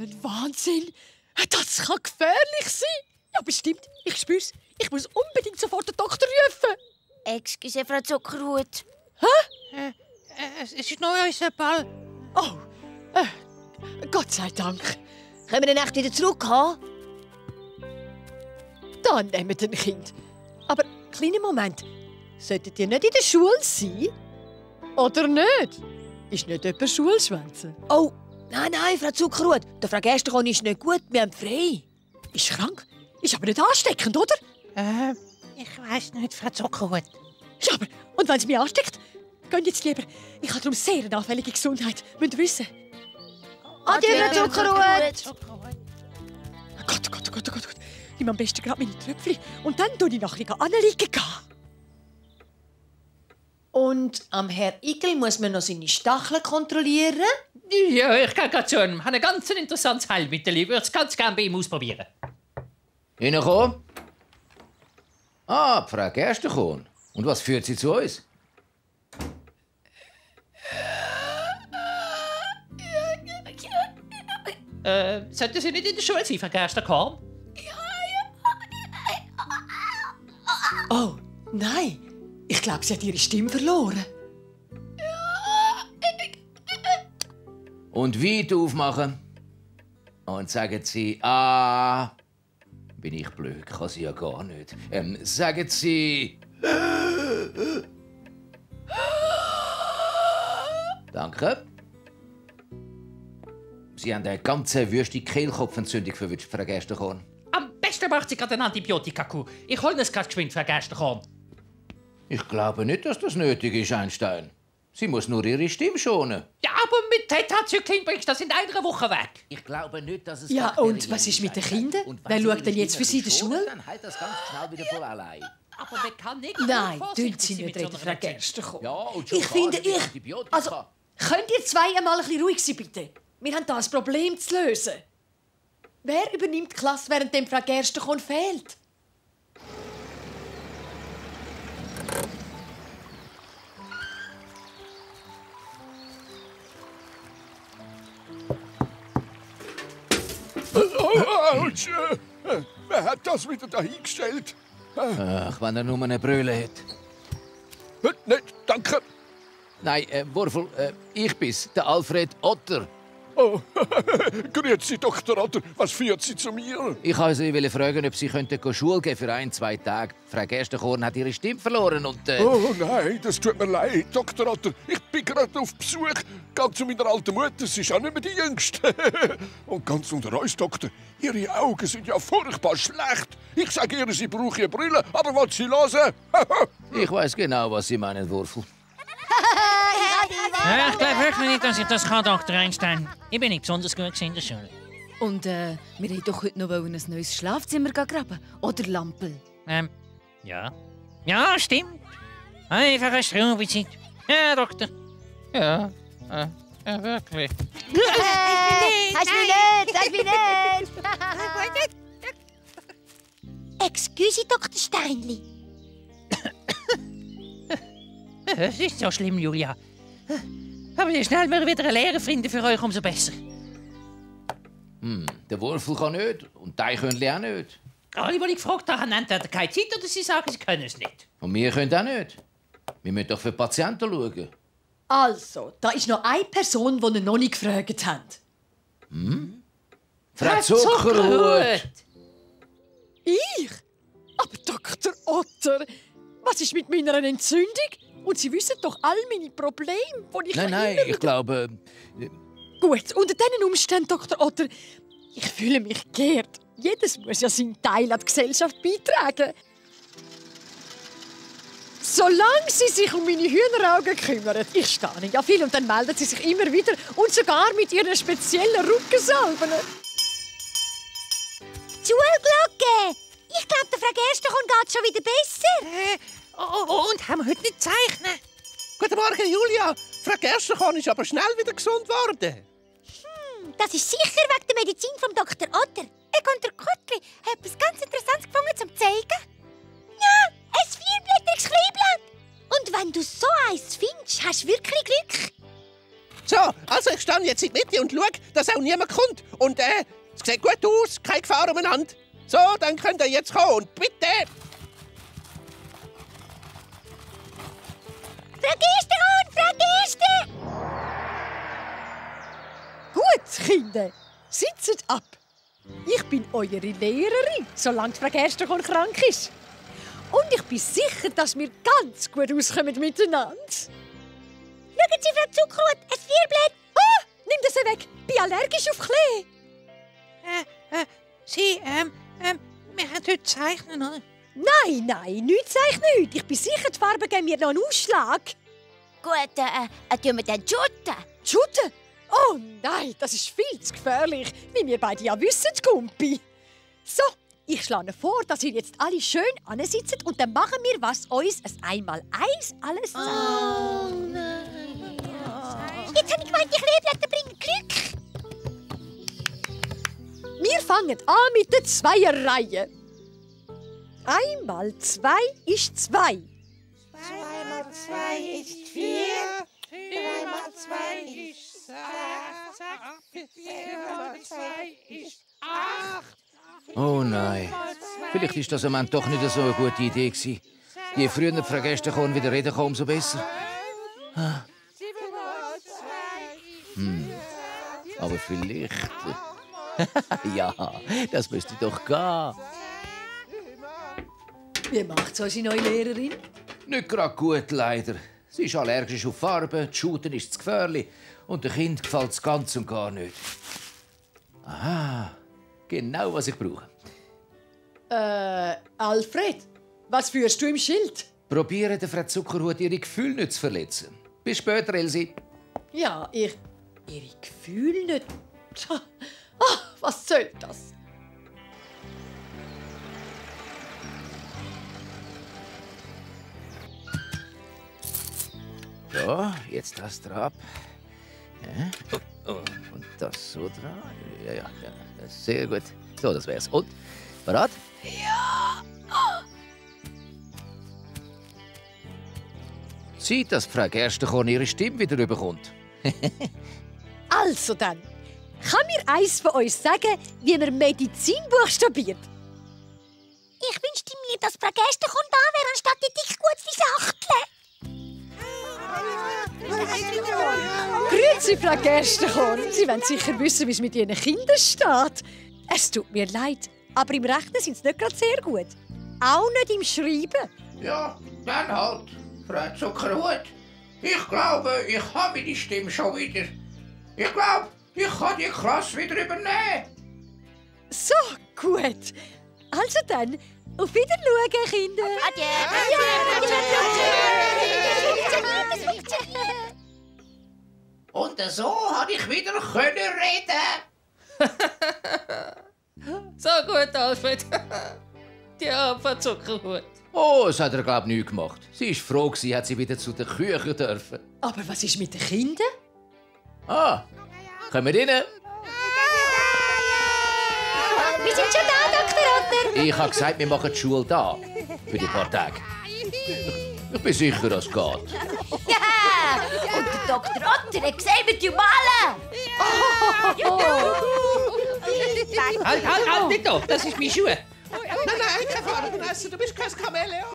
ein Wahnsinn! Das kann gefährlich sein! Ja, bestimmt. Ich spür's. Ich muss unbedingt sofort den Doktor rufen. Excuse, Frau Zuckerhut. Es ist noch unser Ball. Oh, Gott sei Dank. Können wir dann echt wieder zurückkommen? Dann nehmen wir den Kind. Aber, kleinen Moment. Solltet ihr nicht in der Schule sein? Oder nicht? Ist nicht jemand Schulschwänzen? Oh, nein, Frau Zuckerhut. Der Frau Gerstenkorn ist nicht gut. Wir haben frei. Ist krank? Ist aber nicht ansteckend, oder? Ich weiss nicht, Frau Zuckerhut. Ja, aber, und wenn sie mich ansteckt? Geht jetzt lieber. Ich habe darum sehr eine anfällige Gesundheit. Müsst ihr wissen. Adieu, Frau Zuckerhut. Gott. Ich nehme am besten gerade meine Tröpfchen und dann tue ich nachher anliegen. Und am Herr Igel muss man noch seine Stacheln kontrollieren. Ja, ich gehe gerade zu ihm. Ich habe ein ganz interessantes Heilmittel. Ich würde es ganz gerne bei ihm ausprobieren. Hineinkommen? Ah, Frau Gerstenkorn. Und was führt sie zu uns? Sollten Sie nicht in der Schule sein, Frau Gerstenkorn? Oh, nein. Ich glaube, sie hat ihre Stimme verloren. Und weit aufmachen. Und sagen Sie, ah. Bin ich blöd, kann sie ja gar nicht. Sagen Sie. Danke. Sie haben eine ganz wüste Kehlkopfentzündung verwünscht, Frau Gerstenkorn. Am besten macht sie gerade eine Antibiotika-Kur. Ich hole es gerade geschwind, Frau Gerstenkorn. Ich glaube nicht, dass das nötig ist, Einstein. Sie muss nur ihre Stimme schonen. Ja, aber mit Tetrazyklin bringst du das in einer Woche weg. Ich glaube nicht, dass es... Ja, Bakterien und was ist mit den sind. Kindern? Und wenn Wer sie schaut ihre denn jetzt für Stimme sie in der schonen, Schule? Dann hält das ganz schnell wieder von allein. Aber man kann nicht... Nein, vorsichtig tun Sie sein nicht mit reden, so Frau einer Gerstenkorn. Ja, und schon Ich gar finde, nicht mit ich... Antibiotika. Also, könnt ihr zwei einmal ein bisschen ruhig sein, bitte? Wir haben da ein Problem zu lösen. Wer übernimmt die Klasse, während Frau Gerstenkorn fehlt? Autsch! Wer hat das wieder dahingestellt? Ach, wenn er nur eine Brille hat. Nicht, danke. Nein, Wurfel, ich bin's, der Alfred Otter. Oh, grüezi, Dr. Otter. Was führt Sie zu mir? Ich wollte Sie fragen, ob Sie Schule geben für 1-2 Tage. Frau Gerstenkorn hat ihre Stimme verloren und... Oh nein, das tut mir leid, Dr. Otter. Ich bin gerade auf Besuch. Gehe zu meiner alten Mutter, sie ist auch nicht mehr die Jüngste. Und ganz unter uns, Doktor, Ihre Augen sind ja furchtbar schlecht. Ich sage ihr, Sie brauchen eine Brille, aber was Sie hören? Ich weiß genau, was Sie meinen, Wurfel. Ja, ich glaube wirklich nicht, dass ich das kann, Dr. Einstein. Ich bin nicht besonders gut in der Schule. Und wir wollten doch heute noch ein neues Schlafzimmer graben. Oder Lampel. Ja. Ja, stimmt. Einfach eine Straubenzeit. Ja, Doktor. Ja, wirklich. Hast du mich nicht? Excuse, Dr. Steinli. Es ist so schlimm, Julia. Aber je schneller wir wieder eine Lehrer finden für euch, umso besser. Der Wurfel kann nicht und die können auch nicht. Alle, die ich gefragt habe, haben entweder keine Zeit oder sie sagen, sie können es nicht. Und wir können auch nicht. Wir müssen doch für die Patienten schauen. Also, da ist noch eine Person, die ihr noch nicht gefragt habt. Frau Zuckerhut! Ich? Aber Dr. Otter, was ist mit meiner Entzündung? Und Sie wissen doch all meine Probleme, die ich... Nein, ich glaube... Gut, unter diesen Umständen, Dr. Otter, ich fühle mich geehrt. Jedes muss ja seinen Teil an die Gesellschaft beitragen. Solange Sie sich um meine Hühneraugen kümmern, ich stehe ja viel und dann melden Sie sich immer wieder und sogar mit Ihren speziellen Rückensalben. Schulglocke! Ich glaube, der Frau Gerstenkorn geht schon wieder besser. Und haben wir heute nicht zeichnen? Guten Morgen, Julia. Frau Gerstenkorn ist aber schnell wieder gesund geworden. Das ist sicher wegen der Medizin vom Dr. Otter. Ich und der Kuttli haben etwas ganz Interessantes gefunden zum zeigen. Ja, ein vierblättriges Kleeblatt. Und wenn du so eins findest, hast du wirklich Glück. So, also ich stehe jetzt in die Mitte und schau, dass auch niemand kommt. Und es sieht gut aus, keine Gefahr umeinander. So, dann könnt ihr jetzt kommen. Und bitte! Frau Geisterhorn, Frau Geister! Gut, Kinder, sitzt ab. Ich bin eure Lehrerin, solange Frau Gerstenkorn krank ist. Und ich bin sicher, dass wir ganz gut auskommen miteinander. Schauen Sie, Frau Zuckerhut, ein Vierblätt. Ah, nimm das weg. Bin allergisch auf Klee. Wir haben heute zeichnen, oder? Nein, nichts sage ich nicht. Ich bin sicher, die Farben geben mir noch einen Ausschlag. Gut, tun wir dann shooten. Shooten? Oh nein, das ist viel zu gefährlich, wie wir beide ja wissen, Gumpi. So, ich schlage vor, dass ihr jetzt alle schön ansitzt und dann machen wir, was uns ein Einmaleins alles sagt. Oh nein. Jetzt habe ich gemeint, die Kleeblätter bringen Glück. Wir fangen an mit der Zweierreihe. 1 mal 2 ist 2. 2 mal 2 ist 4. 3 mal 2 ist 6. 4 mal 2 ist 8. Oh nein. Vielleicht ist das am Ende doch nicht so eine gute Idee gewesen. Je früher Frau Gerstenkorn wieder reden kann, umso besser. Aber vielleicht... ja, das müsste doch gehen. Wie macht's unsere neue Lehrerin? Nicht gerade gut, leider. Sie ist allergisch auf Farben, das Shooten ist zu gefährlich und dem Kind gefällt es ganz und gar nicht. Aha, genau, was ich brauche. Alfred, was führst du im Schild? Probiere der Frau Zuckerhut ihre Gefühle nicht zu verletzen. Bis später, Elsie. Ja, ihre Gefühle nicht... was soll das? So, jetzt das drauf. Ja. Und das so drauf. Ja, sehr gut. So, das wär's. Und? Bereit? Ja. Sieht, dass Frau Gerstenkorn ihre Stimme wieder bekommt. Also dann, kann mir eins von euch sagen, wie man Medizin buchstabiert? Ich wünschte mir, dass Frau Gerstenkorn da wäre, anstatt die dick gut wie Sachtle. Grüezi, Frau Gerstenkorn. Sie wollen sicher wissen, wie es mit Ihren Kindern steht. Es tut mir leid, aber im Rechnen sind sie nicht gerade sehr gut. Auch nicht im Schreiben. Ja, dann halt, Frau Zuckerhut. Ich glaube, ich habe meine Stimme schon wieder. Ich glaube, ich kann die Klasse wieder übernehmen. So, gut. Also dann, auf Wiedersehen, Kinder. Adieu. Das funktioniert. Und so habe ich wieder reden. So gut, Alfred. Die arme Zuckerhut. Oh, es hat er, glaube ich, nichts gemacht. Sie war froh, hat sie wieder zu den Küchen dürfen. Aber was ist mit den Kindern? Ah, kommen wir rein? Wir sind schon da, Dr. Otter. Ich habe gesagt, wir machen die Schule da. Für die paar Tage. Ich bin sicher, dass es geht. Ja, und der Dr. Otter hat gesehen, wie die malen. Halt, nicht da. Das ist meine Schuhe. Nein, keine Gefahr, Vanessa, du bist kein Chamäleon.